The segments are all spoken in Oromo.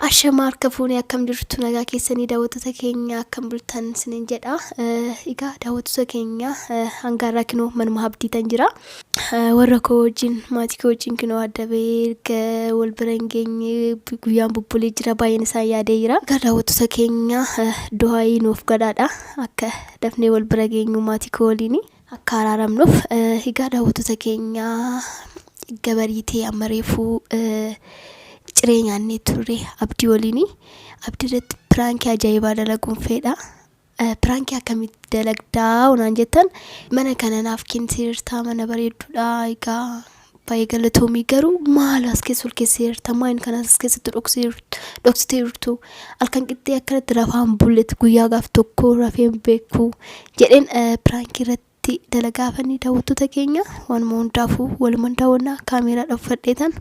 Ashama harka fuunee akkam jirtu nagaa keessanii daawwattoota keenya akkam bultan isiniin jedha. Egaa daawwattoota keenya hanga har'aa kinoo manuma abdiitan jira. Warra koo wajjin maatii koo wajjin kinoo adda bahee erga wal bira hin geenye guyyaan bubbulee jira baay'een isaan yaadee jira. Egaa daawwattoota keenya du'aayii nuuf godhaadha akka dafnee wal bira geenyu maatii koo waliin akka araaramnuuf. Egaa daawwattoota keenya gabariitee amma reefuu ciree nyaannee turre abdii waliin. Abdii irratti piraankii ajaa'ibaa dalaguun fedha. Piraankii akkamitti dalagdaa naan jettan mana kana naaf kenniteerta mana bareedduudha egaa baay'ee galatoomii garuu maal as keessa ol keesseerta maal kana as keessatti dhoksiteertu halkan qixxee akkanatti rafaan bulletti guyyaa gaaf tokko rafee hin beeku jedheen piraankii irratti dalagaafanii daawwattoota keenya waanuma hundaafuu walumaan daawwannaa kaameeraa uffadheetan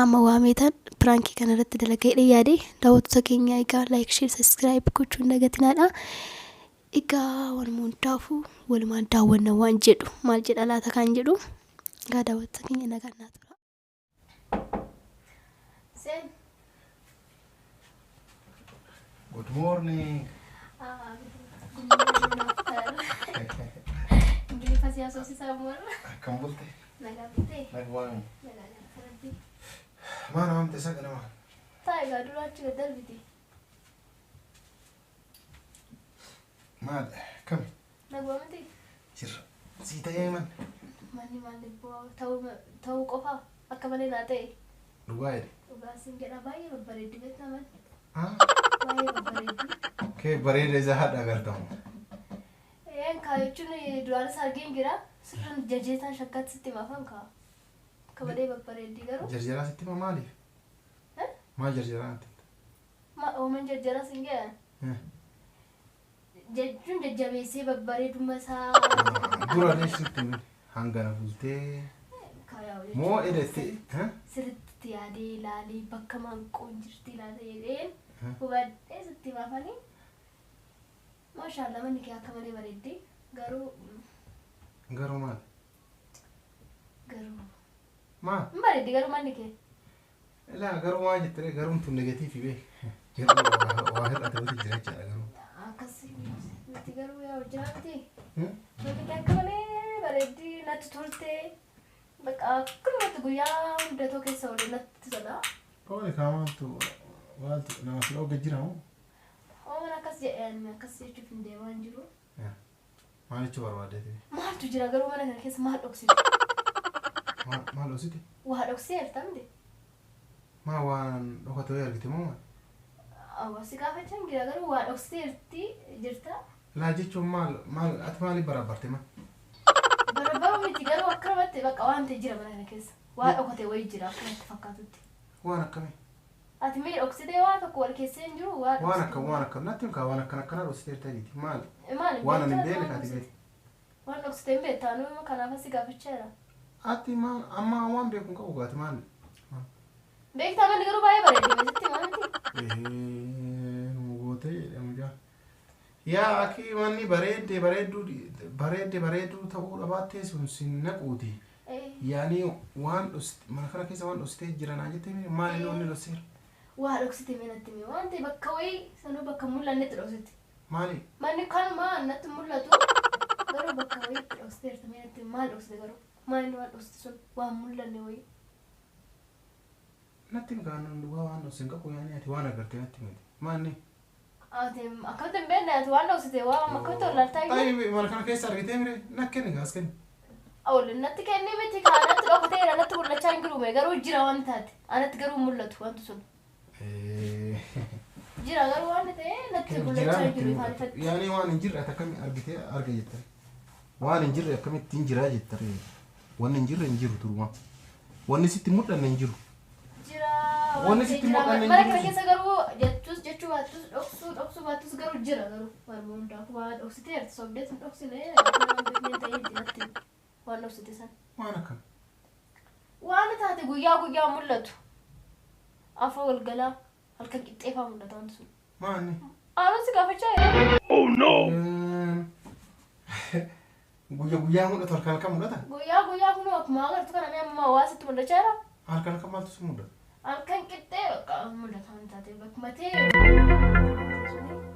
amma waameetan piraankii kana irratti dalagaa jedhee yaade daawwattoota keenya egaa like share subscribe gochuu hin dagatinaadha. Egaa waanuma hundaafuu walumaan daawwanna waan jedhu maal jedha laata kan jedhu egaa daawwattoota keenya nagaan naa tura. Seen. Good morning. Ingiliffa si haasofsiisaa morma. Akkam bulte? Nagaa bultee? Nagumaami. Nagaa galata rabbii. Maal waamte isa ganama? Taa egaa dura achi gad darbiti. Maal kami? Naguma miti? Jirra. Sii ta'ee man. Manni maal dhibboo ta'uu qofa akka malee naa ta'e. Dhugaa jedhe. Dhugaa siin jedha baay'ee babbareeddi beektaa manni. Ah, Baay'ee babbareeddi. Kee bareeda isaa haadha agartamu. Een kaa jechuun duraanis argeen jira. Sirran jajeetaan shakkaatti sitti himaafan kaa. Akka malee babbareeddi garuu. Jarjaraa sitti hima maaliif? Eh? Maal jarjaraa natti himta? Ma ooman jarjaraa siin jedhan. Eh. Jechuun jajjabeessee babbareedummaa isaa. Dura illee sitti himi. Hangana bultee Kaa moo edette? Eh? Sirriitti yaadee ilaalee bakka maanqoon jirti ilaala jedheen Eh? hubadhee sitti himaafanii. Maashaallah manni kee akka malee bareeddi garuu Garuu maal? Garuu Maal? hin bareeddi garuu manni kee. Ilaa garuu maal jettee garuun tun negatiifi beek. Jedhu waa hir'ate wati jira jechaadha garuu. Akkas miti garuu yaa hojjaa miti. Hmm? Manni kee akka malee bareeddi natti tolte. Bakka akkanumatti guyyaa hundatoo keessa oole natti tola. Qooni kaa maaltu maaltu nama si dhooge jira moo? Ooman akkas jedhee ani akkas jechuuf hin deemaa hin jiru. Maal jechuu barbaaddeeti? Maaltu jira garuu mana kana keessa maal dhoksite? Maal maal dhoksite? Waa dhokseerta miti? Maa waan dhokate wayii argite moo maal? Awwa si gaafachaa hin jira garuu waa dhoksiteerti jirta. Laa jechuun maal maal ati maaliif barabbarte ma? Barabbaruu miti garuu akkanumatti bakka waan ta'e jira mana kana keessa. Waa dhokate wayii jira akkanatti fakkaatutti. Waan akkamii? Ati mee dhoksitee waa tokko wal keessee hin jiru waa Waan dhoksite. akkam waan akkam natti him kaa waan akkana akkanaa dhoksiteerta jedhiiti maal? Maal hin Waan ani hin beektu beekne ati waan kaati dhoksite. beekte. Waan dhoksite hin beektu anuu kanaaf si gaafachaa jira. Ati maal amma waan beeku hin qabu gaati maal? Beektaa manni garuu baay'ee bareeddi sitti himaa miti. Ee nu gootee jedhe mucaan. Yaa akii manni bareedde bareedduu bareedde bareedduu ta'uu dhabaattee sun sin naquuti. Yaani waan dhoksite mana kana keessa waan dhoksitee jira naan jettee miti maal inni wanni dhokseera? Waa dhoksite mee natti himi waan ta'e bakka wayii sanuu bakka hin mul'annetti dhoksite. Maali? Manni kanuma natti hin mul'atu garuu bakka wayiitti dhoksiteerta mee natti himi maal dhoksite garuu maal inni waan dhoksite sun waan mul'anne wayii. Natti himi kaa nan dhugaa waan dhokse hin qabu yaani ati waan agarte natti himati. Maanni? Ati akkamitti hin beekne ati waan dhoksite waa akkamitti wallaaltaa iyyuu. Ta'i mana kana keessa argitee mire na kenni kaa as kenni. Ol natti kenni miti kaa natti dhokateera natti mul'achaa hin jiru mee garuu jira waan taate anatti garuu hin mul'atu wanti sun. Jira garuu waan ta'e natti mul'achaa hin jiru ifaan ifatti. Yaani waan hin jirre ati akkami argitee arga jettan. Waan hin jirre akkamitti hin jiraa jettan. Wanni hin jirre hin jiru turumaa. Wanni sitti mul'anne hin jiru. Jira Wanni waan ta'e sitti jira mul'anne hin mana kana jiru. keessa garuu jettus jechuu baattus dhoksuu dhoksuu baattus garuu jira garuu waan hundaafuu waa dhoksiteerti sobdeet hin dhoksine waan beekne hin ta'in natti waan dhoksite san. Waan akkam. Waan taate guyyaa guyyaa mul'atu. Afoo galgalaa halkan qixxeefaa mul'ata wanti sun. Maanni? Aanuu si gaafachaa jira. Guyya guyyaa mul'atu halkan halkan mul'ata? Guyyaa guyyaa kunoo akkuma agartu kana mee amma waa sitti mul'achaa jira. Halkan halkan maaltu si mul'ata? Halkan qixxee bakka mul'ata waan taate. Hammatee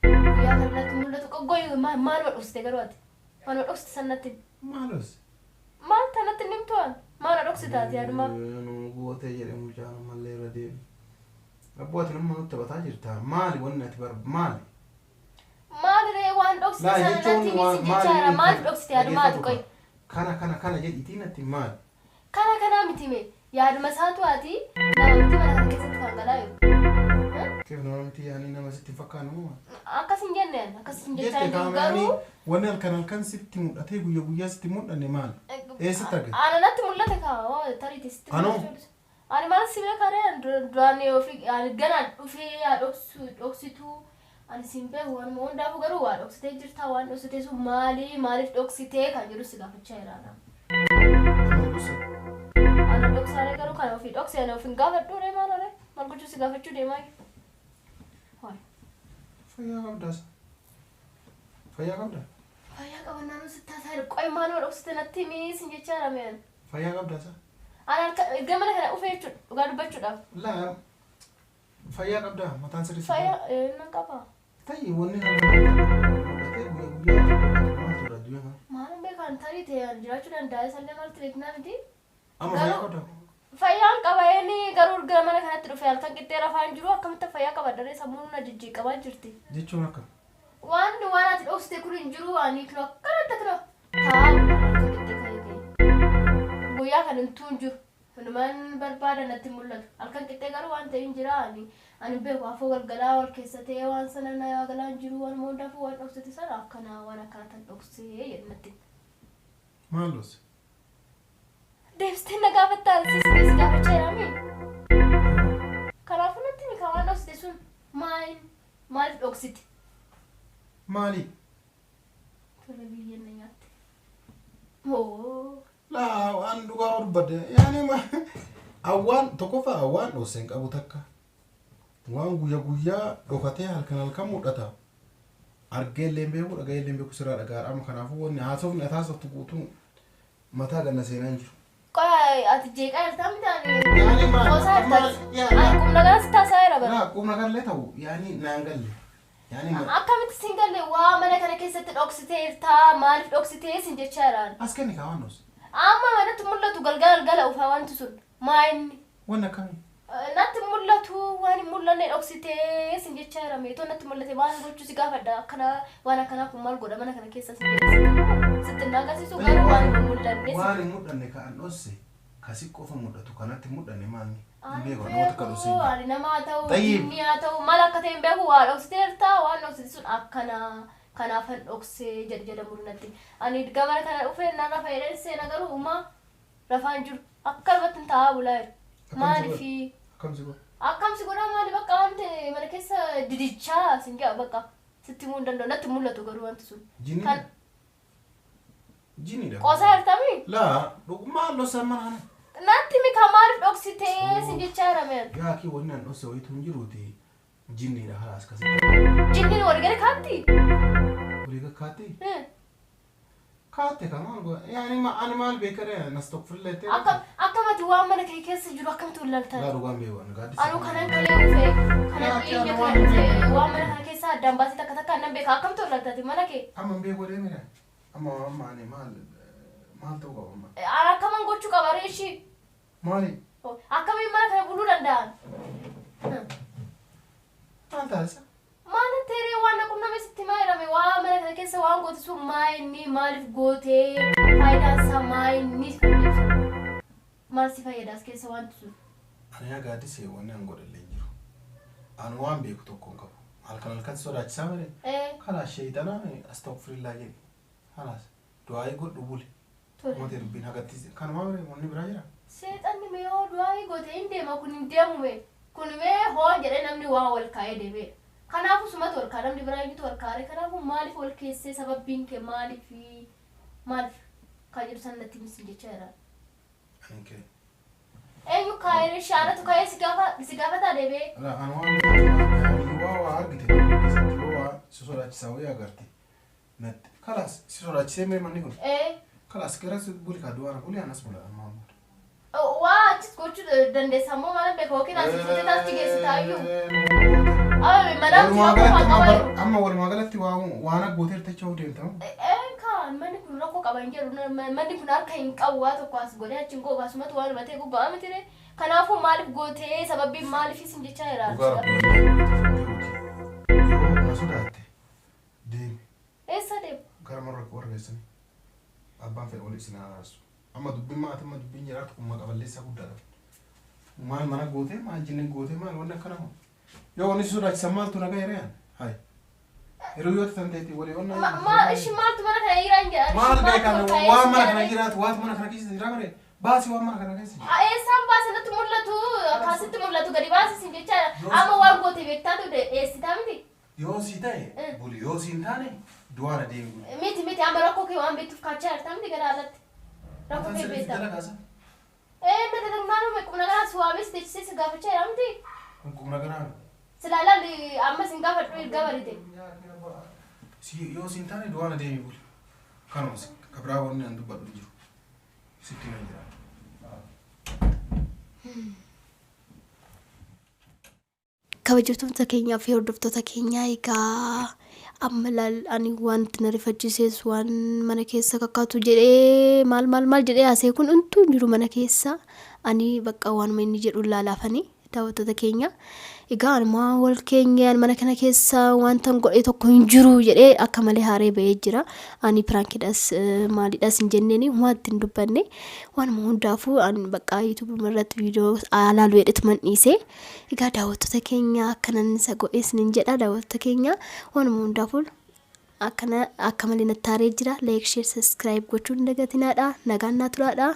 guyyaa kana natti mul'atu qoggooyi maaluma dhoksite garuu ati? Maaluma dhoksite san natti? Maalos? Maal ta natti hin himtu an? Maal dhoksite ati yaaduma? Nu gootee jedhe mucaan ammallee irra deemi. Abboo ati nama nutti taphataa jirta. Maali wanni ati bar maali? Maali ree waan dhoksite Laa sana jechuun natti himi waan si maali jechaara. inni Maaliif kana dhoksite yaaduma ati dhaggeeffadhu qoy? kaa. Kana kana kana jedhiitii natti maali? Kana kanaa miti mee yaaduma isaatu ati nama miti mana kana keessatti kan galaa jiru. Keef nama miti yaanii nama sitti hin fakkaanne moo maal? Akkas hin jenne ani akkas hin jechaa Jette hin jiru kaama yaanii garuu wanni halkan halkan sitti mul'atee guyya guyyaa sitti hin mul'anne maal? Eessatti argate? ana natti mul'ate kaa oo tariiti sitti Anoo? mul'achuu dhiisa. Ani maal si beeka ree ani duraan ofii ani ganaan dhufee yaa dhoksu dhoksituu ani sin beeku waanuma hundaafuu garuu waa dhoksitee jirtaa waan dhoksitee sun maali maaliif dhoksitee kan jedhu si gaafachaa jira ana. Anoo dhoksa. Ana dhoksaaree garuu kan ofii dhokse ani of hin gaafadhu ree maal ree maal gochuu si gaafachuu deemaa jiru. Fayyaa qabdaas. Fayyaa qabda? Fayyaa qabannaan sitti haasaa qoy maaluma dhoksite natti himii sin jechaa jira mee ani. Fayyaa qabdaas. Ana harka erga mana kana dhufee jechuudha dhugaa dubbachuudhaaf. Laa fayyaa qabdaa mataan sirrii si Fayyaa nan qaba. Ta'i wanni halkan halkan mul'atee guyya guyyaa dhokatu maaltu jira addunyaa kana? Maalin beekaan tarii ta'e ani jiraachuu danda'a isallee maaltu beeknaa miti. Amma fayyaa Garuu qabdaa? fayyaan qaba inni garuu erga mana kanatti dhufe halkan qixxee rafaa hin jiru akkamitti fayyaa qaba daree sammuun na jijjiiqamaa jirti. Jechuun akkam? Waan waan ati dhoksite kun hin jiru ani kunoo akkanatti kunoo taa'aa bulan halkan qixxee ka'ee ka'ee. Guyyaa kan hin tuun jiru. Kanumaan barbaada natti hin mul'atu. Halkan qixxee garuu waan ta'e hin jira ani ani hin beeku afoo galgalaa wal keessa ta'ee waan sana na galaa hin jiru waan hundaafuu waan dhoksite sana akkana waan akkana tan dhoksee jedhu natti. Maal dhosse? Deebistee na gaafattaa sis si gaafachaa jiraami. Kanaafuu natti himi kan waan dhoksite sun maal maaliif dhoksite? Maali? Tola biyyeen na nyaatte. Hoo. Laa waan dhugaa dubbadde yaani awwaan tokkoffaa awwaan dhosse hin qabu takka. Waan guyya guyyaa dhokatee halkan halkan mul'ata. Argee illee hin beeku dhaga'ee illee hin beeku sirraa dhaga'aadha amma kanaafuu wanni haasofni ati haasoftu guutuun mataa ganna seenaa hin jiru. Qoy ati jeeqaa jirtaa miti ani Yaani maal qoosaa jirta. maal Ani yaa qubna garas taasaa jira bara. laa qubna gallee ta'u yaani naan galle yaani Akkamitti sin galle waa mana kana keessatti dhoksitee jirtaa maaliif dhoksitee sin jechaa jiraan. as kenni kaa waan dhosse. Amma manatti mul'atu galgala galgala ufaa wanti sun maa inni. Wanni akkamii? Natti mul'atu waan hin mul'anne dhoksitee sin jechaa jira meetoo natti mul'ate maal gochuu si gaafadha akkana waan akkanaa kun maal godha mana kana keessa sin jedhe sitti hin agarsiisu garuu waan hin mul'anne Waan hin mul'anne ka an dhosse ka si qofa mul'atu kanatti hin mul'anne maal hin Ani beeku namoota akka dhosse hin beeku ani nama haa ta'u Tayyib. jinni haa ta'u maal akka ta'e hin beeku waa dhoksitee jirta waan dhoksite sun akkana kanaafan dhoksee jedhe jedhamu natti ani gamana kana dhufee narra fayyadeen seena garuu uumaa rafaa hin jiru akkanumatti hin taa'aa bulaa jiru Akkam si maalifi Akkam si godha? Akkam si godhaa maali bakka wanti mana keessa didichaa sin jedha bakka sitti himuu hin danda'u natti hin mul'atu garuu wanti sun. Jinni Kan jinniidha. qoosaa jirtami Laa dhugumaa dhossan mana kana. natti himi kan maaliif dhoksitee sin jechaa jira meen. Yaa kee wanni an dhosse wayitu hin jiruuti jinniidha halaas kasitti. Jinniin walii gadi kaatti? Walii gakkaatti? Kaatte ka maal godha? Yaani ma ani maal beekare nastokfirlee ta'e. Akkam akkamati waan mana kee keessa jiru akkamitti wallaaltan? Laa dhugaan beeku ani gaaddisa. Anuu kanan kalee dhufe kanan Yaa, dhiiga yaa, kana waan dhufe beeku. waan mana kana keessa addaan baasee takka takka annan beeka akkamitti wallaaltati mana kee? Amma hin beeku deemire. Amma amma ani maal maal ta'uu qaba amma? Ani akkaman gochuu qaba ree ishii? Maali? Akkamiin mana kana buluu danda'an? Maal taasisa? Maal natti hiree waan na qunname sitti himaa jedhame waa mana kana keessa waan goote sun maa inni maaliif gootee faayidaan isaa maa inni kan jedhu sana. Maal si fayyada as keessa wanti sun? Ani yaa gaaddisee wanni an godhe illee hin jiru. Ani waan beeku tokko hin qabu. Halkan halkan si sodaachisaa malee. Kalaas sheeyxana astagfirillaa jedhi. Kalaas du'aa'ii godhu buli. Tole. Mootii dubbiin hagatti kanumaa malee wanni biraa jira. Seexanni mee yoo du'aa'ii goote hin deema kun hin deemu mee. Kun mee hoo jedhee namni waa wal kaa'ee deemee. Kanaafuu sumatu wal kaa'a namni biraa eenyutu wal kaa'are kanaafuu maaliif wal keessee sababbiin kee maaliif maaliif kan jedhu san natti himi sin jechaa jira. Ani kee. Eenyu kaa'ee shaanatu kaa'ee si gaafa si gaafataa deebi'ee. Ala ani waan waa waa argite keessatti yoo waa si sodaachisaa wayii agarte natti kalaas si sodaachisee mee manni kun Ee. kalaas gara si buli kaa du'aana buli anas bula amma amma. Waa achis gochuu dandeessa ammoo maal beeka yookiin asii fuutee achi geessitaayyuu. Amma manaa miti Walumaa rakkoo galatti haa amma qaba bar jiru. amma walumaa galatti waa waan aggooteerta jecha deemta moo? Kaan manni kun rakkoo qaba hin jedhu, manni kun harka hin qabu, waa tokko as godhee achi hin googu, asumatu waan matee gogaa miti ree. Kanaafuu maaliif gootee, sababiin maaliif isin jechaa jira? Dhugaa rabbi yoo na sodaatte deemi. Eessa deemu? Gara warra warra keessanii. Abbaan fedhe wal isin araarsu. Amma dubbiin maati, amma dubbiin jiraatu kun maqa balleessaa guddaadha. Maal mana gootee, maal jinni gootee, maal wanni akkana kun? Yoo wanni si sodaachisan maaltu nagaa hiriyaan? Hayi. Yeroo yoo tan ta'eeti walii wanna. Ma ishi maaltu mana kana jira hin jedhan? Maal beekan waan mana kana jiraatu, waatu mana kana keessa jira bare baasi waan mana kana keessa jira. Eessaan baase? Natti mul'atu, kaasitti mul'atu gadi baasi isin jechaa. Amma waan goote beektaatu dheessitaa miti. Yoo sii ta'e buli, yoo sii hin taane du'aana deemi buli. Miti miti, amma rakkoo kee waan beektuuf kaachaa jirta miti gara alatti. Rakkoo kee beektaa. Jala kaasa. Ee, mata naannoo qubna garaa suwaames teessisee si gaafachaa jira miti. Kun qubna garaa. Silaa laali ammas hin gaafadhu erga barite. Yoo siin taane du'aana deemi buli. Kanuma kabiraa wanni an dubbadhu hin jiru. Sitti himee jira. Kabajamtoota keenyaa fi hordoftoota keenyaa, egaa amma laal, ani wanti na rifachiises waan mana keessa kakkaatu jedhee maal maal maal jedhee haasa'e kun hunduu hin jiru mana keessa. Ani bakka waanuma inni jedhu laalaafanii, daawwattoota keenya. Egaa anuma wal keenya mana kana keessa wanta godhe tokko hin jiru jedhee akka malee haaree bahee jira. Ani prankiidhas maalidhas hin jenneeni, homaa itti hin dubbanne. Waanuma hundaafuu ani bakka YouTubeuma irratti viidiyoo alaaluu jedhetuman dhiise. Egaa daawwattoota keenya, akkanan isa godhe isinin jedha. Daawwattoota keenya, waanuma hundaafuu akkana akka malee natti haaree jira. Like, share, subscribe gochuun hin dagatinaadha. Nagaan naa turaadha.